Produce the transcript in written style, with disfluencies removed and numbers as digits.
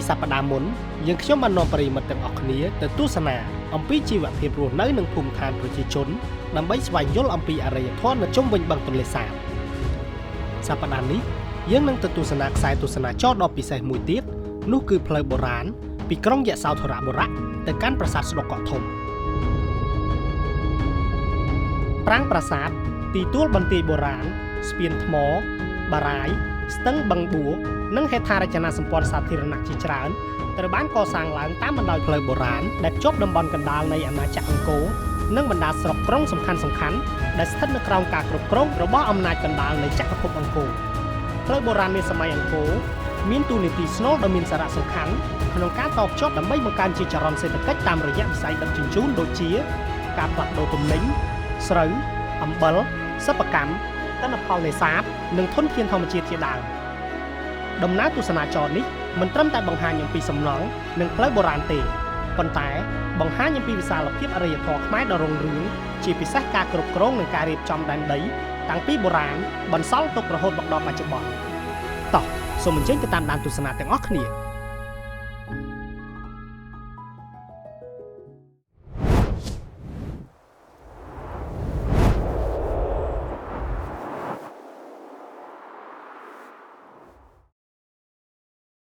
សប្តាហ៍មុនយើងខ្ញុំបាននាំប្រិយមិត្តទាំងអស់គ្នាទៅទស្សនាអំពីជីវភាពរស់នៅនិងភូមិឋានប្រជាជនដើម្បីស្វែងយល់អំពីអរិយធម៌នៅជុំវិញបឹងទន្លេសាបសប្តាហ៍នេះយើងនឹងទៅទស្សនាខ្សែទស្សនាចរដ៏ពិសេសមួយទៀតនោះគឺផ្លូវបុរាណពីក្រុងយសោធរបុរៈទៅកាន់ប្រាសាទស្ដុកកោះធំប្រាង្គប្រាសាទទីទួលបន្ទាយបុរាណស្ពានថ្មបារាយស្ទឹងបឹងបួរនិងហេដ្ឋារចនាសម្ព័ន្ធសាធារណៈជាច្រើនត្រូវបានកសាងឡើងតាមបណ្ដោយផ្លូវបុរាណដែលភ្ជាប់តំបន់កណ្ដាលនៃអាណាចក្រអង្គរនិងបណ្ដាស្រុកក្រុងសំខាន់ៗដែលស្ថិតនៅក្រោមការគ្រប់គ្រងរបស់អំណាចកណ្ដាលនៃចក្រភពអង្គរផ្លូវបុរាណនាសម័យអង្គរមានតួនាទីស្នូលដ៏មានសារៈសំខាន់ក្នុងការតភ្ជាប់ដើម្បីបង្កើនជាចរន្តសេដ្ឋកិច្ចតាមរយៈវិស័យដឹកជញ្ជូនដូចជាការផ្លាស់ប្ដូរទំនិញស្រូវអំបិលសិប្បកម្មទិន្នផលនេសាទនិងធនធានធម្មជាតិជាដើមដំណើរទស្សនាចរនេះមិនត្រឹមតែបង្ហាញអំពីសំណង់និងផ្លូវបុរាណទេប៉ុន្តែបង្ហាញអំពីវិសាលភាពអរិយធម៌ខ្មែរដ៏រុងរឿងជាពិសេសការគ្រប់គ្រងនិងការរៀបចំដែនដីតាំងពីបុរាណបន្សល់ទុករហូតមកដល់បច្ចុប្បន្នតោះសូមអញ្ជើញទៅតាមដានទស្សនាទាំងអស់គ្នា។